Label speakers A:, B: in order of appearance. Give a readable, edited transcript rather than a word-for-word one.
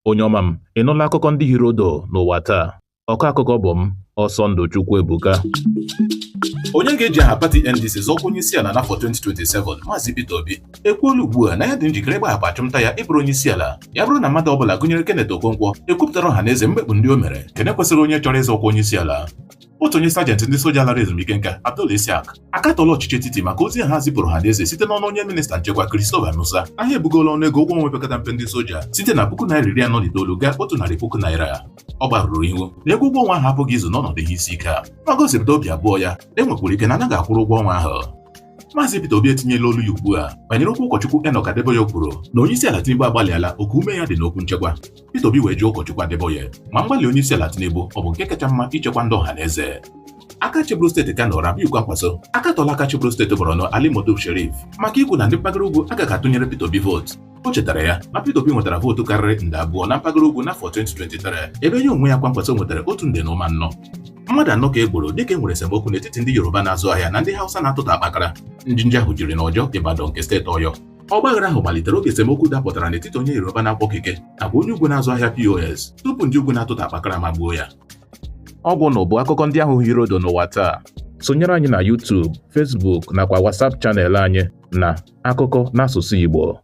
A: Onye ọma m, ị nụla akụkọ ndị hiri odo n'ụwa taa? Ọkọ akụkọ bụ m, Ọsọndụ Chukwuebuka.
B: Onye ga-eji aha pati NDC zọọkwa onyeisiala n'afọ 2027, Maazị Peter Obi, ekwuola ugbu a na ya dị njikere ịgbahapụ achụmnta ya ịbụrụ onyeisiala, ya bụrụ na mmadụ ọbụla, gụnyere Kenneth Okonkwo, ekwupụtara ọha na eze mmekpu ndị o mere nke na-ekwesịrị onye chọrọ ịzọ ọkwa onyeisiala. Otu onye sajentị ndị soja lara ezumike nka, Abdul Isiaq, akatọla ọchịchị etiti maka ozi ha zipụrụ ha n'eze site n'ọnụ onye minista nchekwa Christopher Musa na ha ebugola ọnụego ụgwọ ọnwa opekata mpe ndị soja site na ₦45,000 gaa ₦100,000. Ọ gbarụrụ ihu na ego ụgwọ ọnwa ahụ apụghị izu n'ọnọdụ ihe isi ike a, ma gosipụta obi abụọ ya na enwekwara ike na anaghị akwụrụ ụgwọ ọnwa ahụ. Maazị Peter Obi etinyela olu ya ugbu a banyere okwu ụkọchukwu Enoch Adeboye kwuru na onyeisiala Tinubu agbalịala oku ume ya dị n'okwu nchekwa. Peter Obi wee jụọ ụkọchukwu Adeboye ma mgbalị onyeisiala Tinubu ọ bụ nke kacha mma ichekwa ndị ọha na eze. Aka chịbụrụ steeti Kano, Rabiu Kwankwaso, akatọla aka chịbụrụ steeti Borno, Ali Modu Sherif, maka ikwu na ndị mpaghara ugwu agaghị atụnyere Peter Obi vootu. O chetara ya na Peter Obi nwetara vootu karịrị nde 2 na mpaghara ugwu n'afọ 2023, ebe ya onwe ya, Kwankwaso, nwetara 1.4 nde. Mmadụ anọ ka e gburu dịka e nwere esemokwu n'etiti ndị Yoruba na-azụ ahịa na ndị Hausa na-atụtụ akpakara. Njinji ahụ jiri n'Ọjọ Ibadan nke steeti Ọyọ. Ọgbaghara ahụ malitere oge esemokwu dapụtara n'etiti onye Yoruba na-akwọ keke nakwa onye ugwu na-azụ ahịa POS tupu ndị ugwu na-atụtụ akpakara ma gbuo ya.
A: Ọgwụ nụ bụ akụkọ ndị ahụ hiri odo n'ụwa taa. Sonyere anyị na YouTube, Facebook nakwa WhatsApp channel anyị na Akụkọ n'asụsụ Igbo.